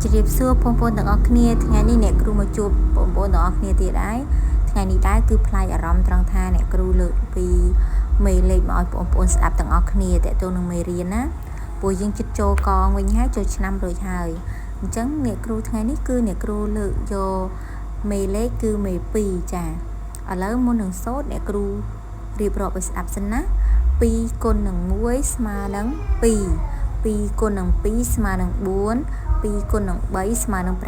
ជម្រាបសួរបងប្អូនទាំងអស់គ្នាថ្ងៃនេះអ្នកគ្រូមកជួបបងប្អូនទាំងអស់គ្នាទៀតហើយថ្ងៃនេះដែរគឺប្លែកអារម្មណ៍ត្រង់ថាអ្នកគ្រូលើកពីមេលេខមកឲ្យបងប្អូនស្ដាប់ទាំងអស់គ្នាតើតើនឹងមេរៀនណាព្រោះយើងចិត្តចូលកងវិញហើយចូលឆ្នាំរួចហើយអញ្ចឹងអ្នកគ្រូថ្ងៃនេះគឺអ្នកគ្រូលើកយកមេលេខគឺមេ2ចាឥឡូវមុននឹងសូត្រអ្នកគ្រូរៀបរាប់ឲ្យស្ដាប់សិនណា2គុណនឹង1ស្មើនឹង2 2គុណនឹង2ស្មើនឹង4 2គុណនឹង3ស្មើនឹង6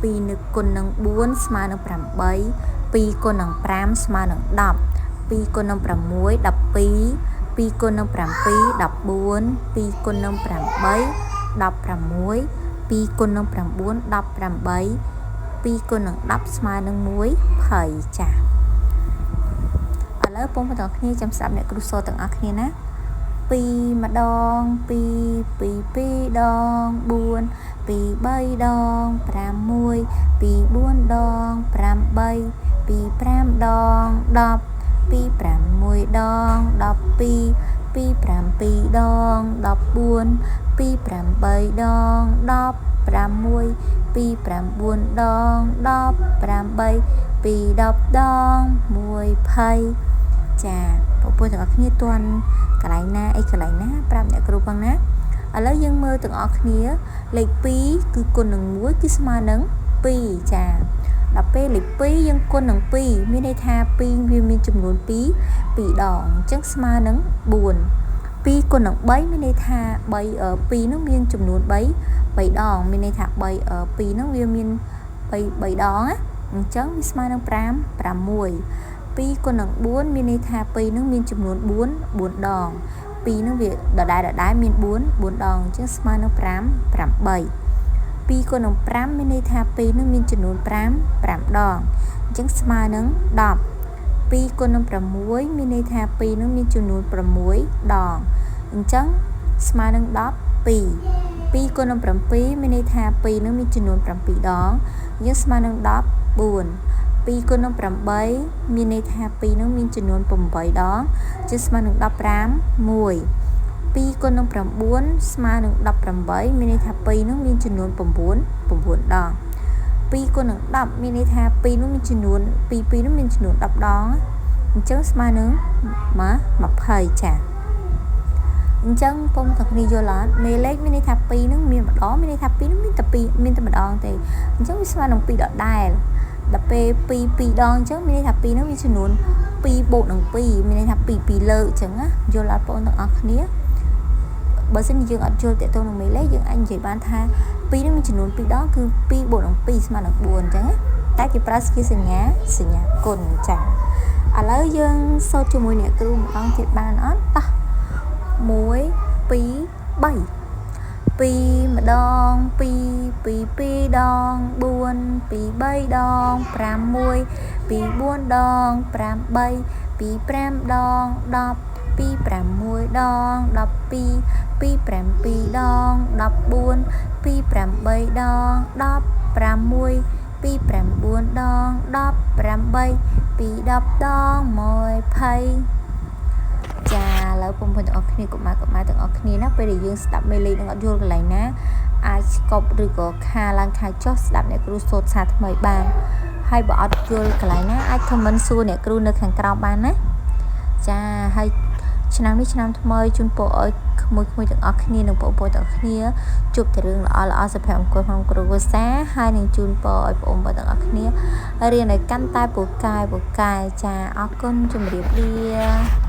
2នឹកគុណនឹង4ស្មើនឹង8 2គុណនឹង5ស្មើនឹង10 2គុណនឹង6 12 2គុណនឹង7 14 2គុណនឹង8 16 2គុណនឹង9 18 2គុណនឹង10ស្មើនឹង1 20ចាឥឡូវបងប្អូនទាំងគ្នាចាំស្ដាប់អ្នកគ្រូសូត្រទាំងអស់គ្នាណា2ម្ដង2 2 2ដង4 2 3ដង5 1 2 4ដង5 3 2 5ដង10 2 6ដង12 2 7ដង14 2 8ដង16 2 9ដង18 2 10ដង1 20ចាបងប្អូនទាំងអស់គ្នាទាន់កន្លែងណាអីកន្លែងណាប្រាប់អ្នកគ្រូផងណាឥឡូវយើងមើលទាំងអស់គ្នាលេខ2គឺគុណនឹង1គឺស្មើនឹង2ចាដល់ពេលលេខ2យើងគុណនឹង2មានន័យថា2វាមានចំនួន2 2ដងអញ្ចឹងស្មើនឹង4 2គុណនឹង3មានន័យថា3 2នោះមានចំនួន3 3ដងមានន័យថា3 2នោះវាមាន3 3ដងណាអញ្ចឹងវាស្មើនឹង5 6 2គុណនឹង4មានន័យថា2នឹងមានចំនួន4 4ដង2នឹងវាដដែលដដែលមាន4 4ដងអញ្ចឹងស្មើនឹង5 8 2គុណនឹង5មានន័យថា2នឹងមានចំនួន5 5ដងអញ្ចឹងស្មើនឹង10 2គុណនឹង6មានន័យថា2នឹងមានចំនួន6ដងអញ្ចឹងស្មើនឹង10 2 2គុណនឹង7មានន័យថា2នឹងមានចំនួន7ដងយើងស្មើនឹង10 4 2គុណនឹង8មានន័យថា2នឹងមានចំនួន8ដងជាស្មើនឹង15 1 2គុណនឹង9ស្មើនឹង18មានន័យថា2នឹងមានចំនួន9 9ដង2គុណនឹង10មានន័យថា2នោះមានចំនួន2 2នោះមានចំនួន10ដងអញ្ចឹងស្មើនឹង20ចាអញ្ចឹងពុំទាំងគ្នាយល់អត់មេលេខមានន័យថា2នឹងមានម្ដងមានន័យថា2នឹងមានតែ2មានតែម្ដងទេអញ្ចឹងវាស្មើនឹង2ដដែលដល់ពេល2 2ដងអញ្ចឹងមានន័យថា2នឹងមានចំនួន2បូកនឹង2មានន័យថា2 2លើកអញ្ចឹងណាយល់អត់បងទាំងអស់គ្នាបើសិនជាយើងអត់យល់ទាក់ទងនឹងមេលេខយើងអាចនិយាយបានថា2នឹងមានចំនួន2ដងគឺ2បូកនឹង2ស្មើនឹង4អញ្ចឹងណាតែគេប្រើជាសញ្ញាសញ្ញាគុណចាឥឡូវយើងសូត្រជាមួយអ្នកគ្រូម្ដងទៀតបានអត់តោះ1 2 3 2ម្ដង2 2 2ដង4 2 3ដង5 1 2 4ដង5 3 2 5ដង10 2 6ដង12 2 7ដង14 2 8ដង16 2 9ដង18 2 10ដង20ចាឥឡូវបងប្អូនទាំងអស់គ្នាកុមារកុមារទាំងអស់គ្នាណាពេលដែលយើងស្ដាប់មេលេខនឹងអត់យល់កន្លែងណាអាចស្កប់ឬក៏ខាឡើងខាចុះស្ដាប់អ្នកគ្រូសូត្រសារថ្មីបានហើយបើអត់យល់កន្លែងណាអាច comment សួរអ្នកគ្រូនៅខាងក្រោមបានណាចាហើយឆ្នាំនេះឆ្នាំថ្មីជូនពរឲ្យក្មួយៗទាំងអស់គ្នានិងបងប្អូនទាំងអស់គ្នាជួបតែរឿងល្អល្អសុភមង្គលក្នុងគ្រួសារហើយនឹងជូនពរឲ្យបងប្អូនទាំងអស់គ្នារៀនឲ្យកាន់តែពូកែពូកែចាអរគុណជម្រាបលា។